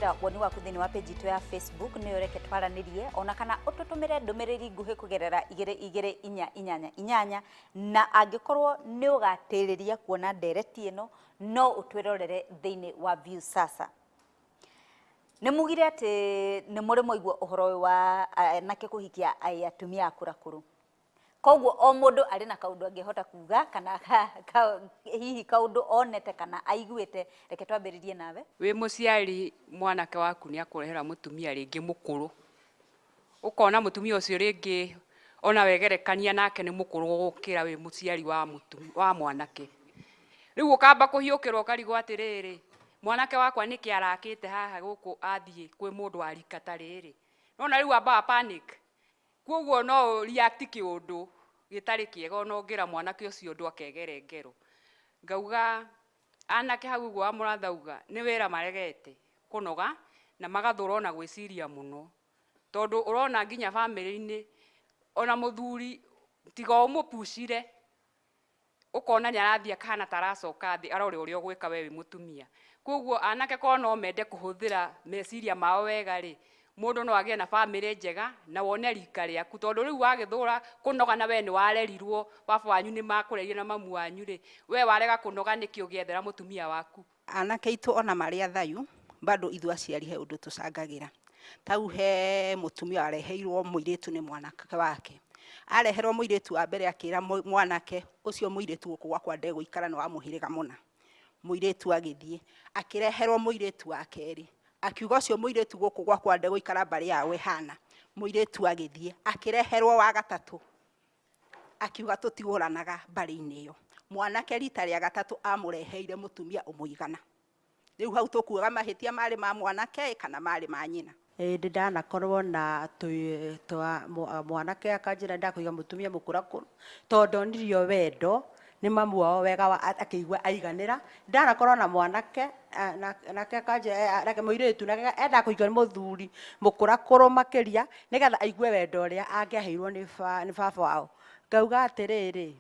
Ũgũtũtũmĩra woni waku thĩinĩ wa page itũ ya Facebook, nĩyo Reke Twaranĩrie, ona kana ũtũtũmĩre ndũmĩrĩri nguhĩ kũgerera 22488, na angĩkorwo nĩ ũgatĩrĩria kuona ndereti ĩno, no ũtwĩrorere thĩinĩ wa Viusasa. Nĩ mugire atĩ nĩ mũrĩ mwaigua ũhoro ũyũ wa anake kũhikia atumia akũrakũrũ. Koguo o mũndũ arĩ na kaũndũ angĩhota kuga kana hihi kaũndũ onete kana aiguĩte. Reke twambĩrĩrie nawe. Wĩ mũciari, mwanake waku nĩ akũrehera mũtumia rĩngĩ mũkũrũ, ũkona mũtumia ũcio rĩngĩ ona wegerekania nake nĩ mũkũrũ gũgũkĩra wĩ mũciari wa mwanake. Rĩu ũkamba kũhiũkĩrwo ũkarigwo atĩrĩrĩ, mwanake wakwa nĩkĩ arakĩte haha gũkũ athiĩ kwĩ mũndũ wa rika ta rĩrĩ? Nona rĩu ambaga panic. Koguo no react kĩũndũ gĩtarĩ kĩega, ona ũngĩra mwanake ũcio ũndũ akegere ngero. Ngauga anake hau ũguo wa mũrathauga nĩ wĩra maregete kũnoga na magathũra ona gwĩciria mũno, tondũ ũrona nginya bamĩrĩ-inĩ ona mũthuri tiga ũmũpucire, ũkona nĩ arathiĩ akahana ta aracoka thĩ arore ũrĩa ũgwĩka we wĩ mũtumia. Koguo anake korwo no mende kũhũthĩra meciria mao wega rĩ, mũndũ no agĩe na bamĩrĩ njega na wone rika rĩaku, tondũ rĩu wagĩthũra kũnoga na we nĩ warerirwo, baba wanyu nĩ makũrerire na mamu wanyu rĩ, we warega kũnoga nĩkĩ ũgĩethera mũtumia waku? Anake aitũ ona marĩ athayu, bado ithuĩ aciari he ũndũ tũcangagĩra. Tau he mũtumia wareheirwo mũirĩtu nĩ mwanake wake. Areherwo mũirĩtu wa mbere akĩra mwanake ũcio, "Mũirĩtu gũkũ gwakwa ndegũikara, nĩ wa mũhĩrĩga mũna." Mũirĩtu agĩthiĩ. Akĩreherwo mũirĩtu wa kerĩ, akiuga, "Ũcio mũirĩtu gũkũ gwakwa ndegũikara, mbarĩ yao ĩhana." Mũirĩtu agĩthiĩ. Akĩreherwo wa gatatũ, akiuga, "Tũtigũranaga mbarĩ-inĩ ĩyo." Mwanake rita rĩa gatatũ amũreheire mũtumia ũmũigana. Rĩu hau tũkuaga mahĩtia marĩ ma mwanake kana marĩ ma nyina? Ĩĩ, ndĩ ndanakorwo na twa mwanake akanjĩra ndakũiga mũtumia mũkũrakũrũ tondũ ndonirio wendo nĩ mamu wao wega wa akĩigua aiganĩra. Ndanakorwo na mwanake nake akanjĩra nake mũirĩtu nake endaga kũhikio nĩ mũthuri mũkũrakũrũ makĩria nĩgetha aigue wendo ũrĩa angĩaheirwo nĩ baba wao. Ngauga atĩrĩrĩ,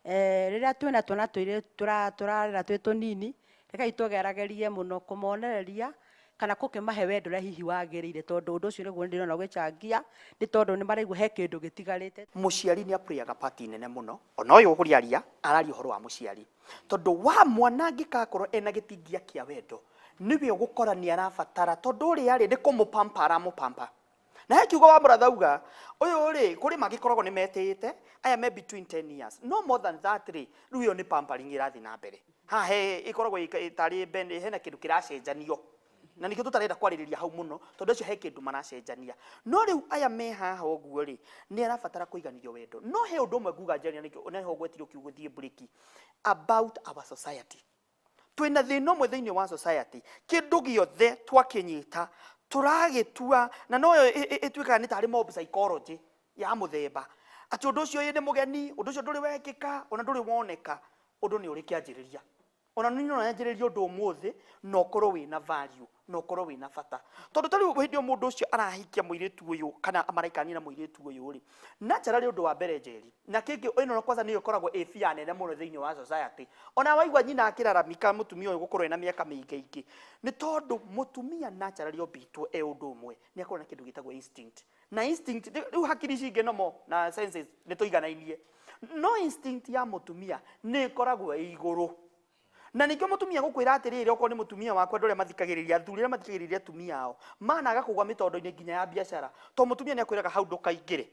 rĩrĩa twĩna twana tũirĩtu tũrarera twĩ tũnini, rekei tũgeragerie mũno kũmonereria kana gũkĩmahe wendo ũrĩa hihi wagĩrĩire, tondũ ũndũ ũcio nĩguo ndĩrona ũgĩchangia, nĩ tondũ nĩ maraigua he kĩndũ gĩtigarĩte. Mũciari nĩ aplayaga part nene mũno. Ona ũyũ ũkũrĩaria araria ũhoro wa mũciari, tondũ wa mwana angĩka akorwo ena gĩtingia kĩa wendo, nĩwe ũgũkora nĩ arabatara, tondũ ũrĩa rĩ nĩ kũmũpampa aramũpampa. Na he kiugo wa mũrathauga ũyũ rĩ, kũrĩ mangĩkoragwo nĩ metĩĩte aya me between 10 years, no more than that rĩ, rĩu ĩyo nĩ pampering ĩrathiĩ na mbere haha. He ĩkoragwo tarĩ hena kĩndũ kĩracenjanio, na nĩkĩo tũtarenda kwarĩrĩria hau mũno, tondũ acio he kĩndũ maracenjania. No rĩu aya me haha ũguo rĩ, nĩ arabatara kũiganithio wendo. No he ũndũ ũmwe nguga njaria, nĩkĩo nĩho ngwetire ũkiuga ũthiĩ break, about our society. Twĩna thĩna ũmwe thĩinĩ wa society, kĩndũ gĩothe twakĩnyita tũragĩtua na noyo ĩtuĩkaga nĩ tarĩ mob psychology ya mũthemba atĩ ũndũ ũcio ĩ nĩ mũgeni, ũndũ ũcio ndũrĩ wekĩka, ona ndũrĩ woneka. Ũndũ nĩ ũrĩ kĩanjĩrĩria, ona nĩ no yanjĩrĩrie ũndũ ũmũthĩ na ũkorwo wĩna value na ũkorwo wĩna bata, tondũ ta rĩu hĩndĩ ĩyo mũndũ ũcio arahikia mũirĩtu ũyũ kana maraikania na mũirĩtu ũyũ rĩ, naturally ũndũ wa mbere njeri na kĩngĩ ĩno kwanza nĩyo ĩkoragwo ĩ fear nene mũno thĩinĩ wa society. Ona waigua nyina akĩraramika mũtumia ũyũ gũkorwo ena mĩaka mĩingĩ, nĩ tondũ mũtumia naturally ombĩtwo e ũndũ ũmwe, nĩ akoragwo na kĩndũ gĩtagwo instinct. Na instinct rĩu hakiri ici ingĩ nomo na senses nĩ tũiganainie, no instinct ya mũtumia nĩ ĩkoragwo ĩ igũrũ. Na ningĩ mũtumia gũkwĩra atĩrĩrĩ, okorwo nĩ mũtumia wakwa, andũ arĩa mathikagĩrĩria, athuri arĩa mathikagĩrĩria atumia ao managa kũgwa mĩtondo-inĩ nginya ya biacara, to mũtumia nĩ akwĩraga, "Hau ndũkaingĩre,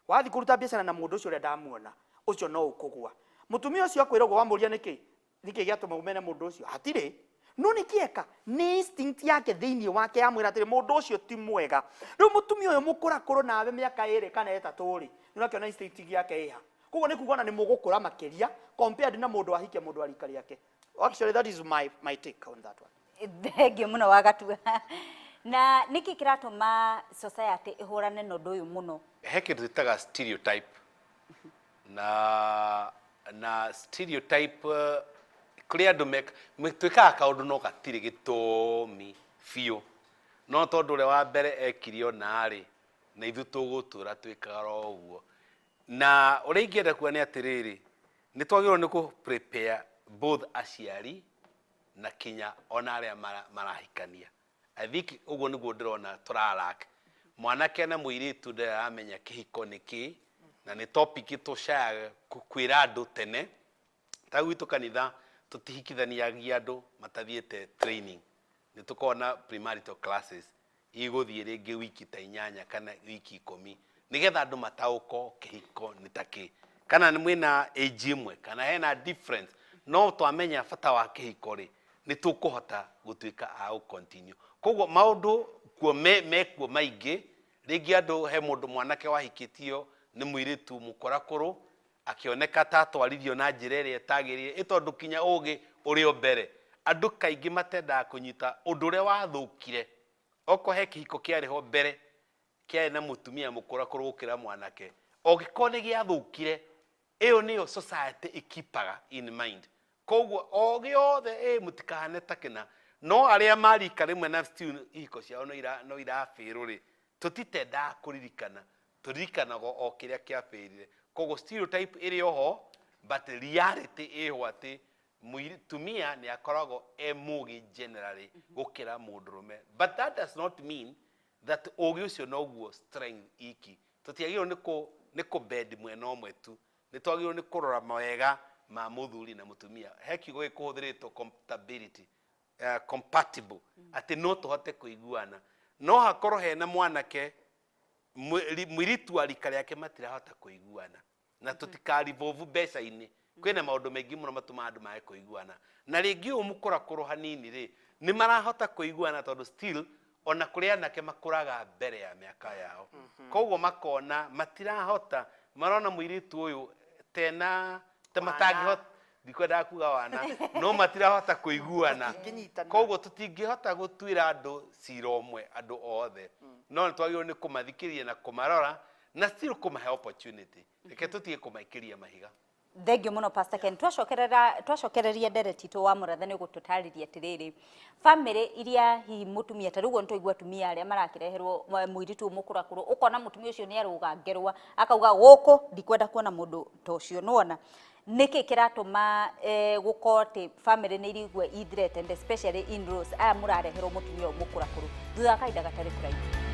wathiĩ kũruta biacara na mũndũ ũcio ũrĩa ndamuona ũcio no ũkũgwa." Mũtumia ũcio akwĩra ũguo, wamũria nĩkĩ, nĩkĩ gĩatũma umene mũndũ ũcio, hatirĩ no nĩ kĩeka, nĩ instinct yake thĩinĩ wake yamwĩra atĩrĩ, mũndũ ũcio ti mwega. Rĩu mũtumia ũyũ mũkũrakũrũ nawe mĩaka 2 kana 3 rĩ, nĩ ũrakĩona instinct yake ĩha. Koguo nĩ kuga ona nĩ mũgũkũra makĩria compared na mũndũ wahikia mũndũ wa rika rĩake. Actually, that is my take on that one. Thengiũ mũno wagatua. Na nĩkĩ kĩratũma society ĩhũrane na ũndũ ũyũ mũno? He kĩndũ twĩtaga stereotype, na stereotype, kũrĩ andũ twĩkaga kaũndũ no gatirĩ gĩtũmi biũ, no tondũ ũrĩa wa mbere ekire ona rĩ, na ithuĩ tũgũtũra twĩkaga oro ũguo. Na ũrĩa ingĩenda kuga nĩ atĩrĩrĩ, nĩ twagĩrĩirwo nĩ kũ prepare both aciari na kinya ona arĩa marahikania. I think ũguo nĩguo ndĩrona tũralack. Mwanake na mũirĩtu ndarĩ aramenya kĩhiko nĩ kĩ, na nĩ topic tũcayaga kwĩra andũ tene. Ta gwitũ kanitha tũtihikithaniagia andũ matathiĩte training. Nĩ tũkoragwo na premarital classes igũthiĩ rĩngĩ wiki ta 8 kana wiki 10, nĩgetha andũ mataũkwo kĩhiko nĩ ta kĩ, kana nĩ mwĩna age ĩmwe kana hena difference. No twamenya bata wa kĩhiko rĩ, nĩ tũkũhota gũtuĩka a gũ continue. Koguo maũndũ kuo mekuo maingĩ. Rĩngĩ andũ, he mũndũ mwanake wahikĩtio nĩ mũirĩtu mũkũrakũrũ, akĩoneka ta atwarithio na njĩra ĩrĩa ĩtagĩrĩire, ĩ tondũ kinya ũgĩ ũrĩ o mbere. Andũ kaingĩ matendaga kũnyita ũndũ ũrĩa wathũkire. Okorwo he kĩhiko kĩarĩ ho mbere kĩarĩ na mũtumia mũkũrakũrũ gũkĩra mwanake, ũngĩkorwo nĩ gĩathũkire, ĩyo nĩyo society ĩkipaga in mind. Koguo o gĩothe ĩ mũtikahane ta kĩna. No arĩa marika rĩmwe na still ihiko ciao no irabĩrũ rĩ, tũtitendaga kũririkana, tũririkanaga o kĩrĩa kĩabĩrire. Koguo stereotype ĩrĩ oho, but reality ĩho atĩ mũtumia nĩ akoragwo e mũgĩ generally gũkĩra mũndũrũme, but that does not mean that ũgĩ ũcio noguo strength iki. Tũtiagĩrĩirwo nĩ kũ bend mwena ũmwe tu, nĩ twagĩrĩirwo nĩ kũrora mawega ma mũthuri na mũtumia. He kiugo gĩkũhũthĩrĩtwo, compatibility, compatible, atĩ no tũhote kũiguana. No hakorwo hena mwanake mũirĩtu wa rika rĩake matirahota kũiguana, na tũtikarivovu mbeca-inĩ. Kwĩna maũndũ maingĩ mũno matũmaga andũ mage kũiguana, na rĩngĩ ũyũ mũkũrakũrũ hanini rĩ, nĩ marahota kũiguana, tondũ still ona kũrĩ anake makũraga mbere ya mĩaka yao. Koguo makona matirahota, marona mũirĩtu ũyũ tena ta Wana. Matangĩhota, ndikwendaga kuga wana, no matirahota kũiguana. Matingĩnyitana. Koguo tũtingĩhota gũtuĩra andũ cira ũmwe andũ othe, no nĩ twagĩrĩirwo nĩ kũmathikĩrĩria na kũmarora na still kũmahe opportunity. Reke tũtige kũmaikĩria mahiga. Thengiũ mũno, Pastor Ken. Twacokerera, twacokereria ndereti itũ wa mũratha, nĩ ũgũtũtarĩria atĩrĩrĩ, bamĩrĩ iria hihi mũtumia ta rĩu ũguo nĩtwaigua atumia arĩa marakĩreherwo mũirĩtu ũyũ mũkũrakũrũ, ũkona mũtumia ũcio nĩ arũga ngerwa, akauga gũkũ ndikwenda kuona mũndũ ta ũcio. Nĩwona nĩkĩ kĩratũma gũkorwo atĩ bamĩrĩ nĩ irigua i threatened, especially in-laws aya mũrareherwo mũtumia ũyũ mũkũrakũrũ thutha wa kahinda gatarĩ kũraihu?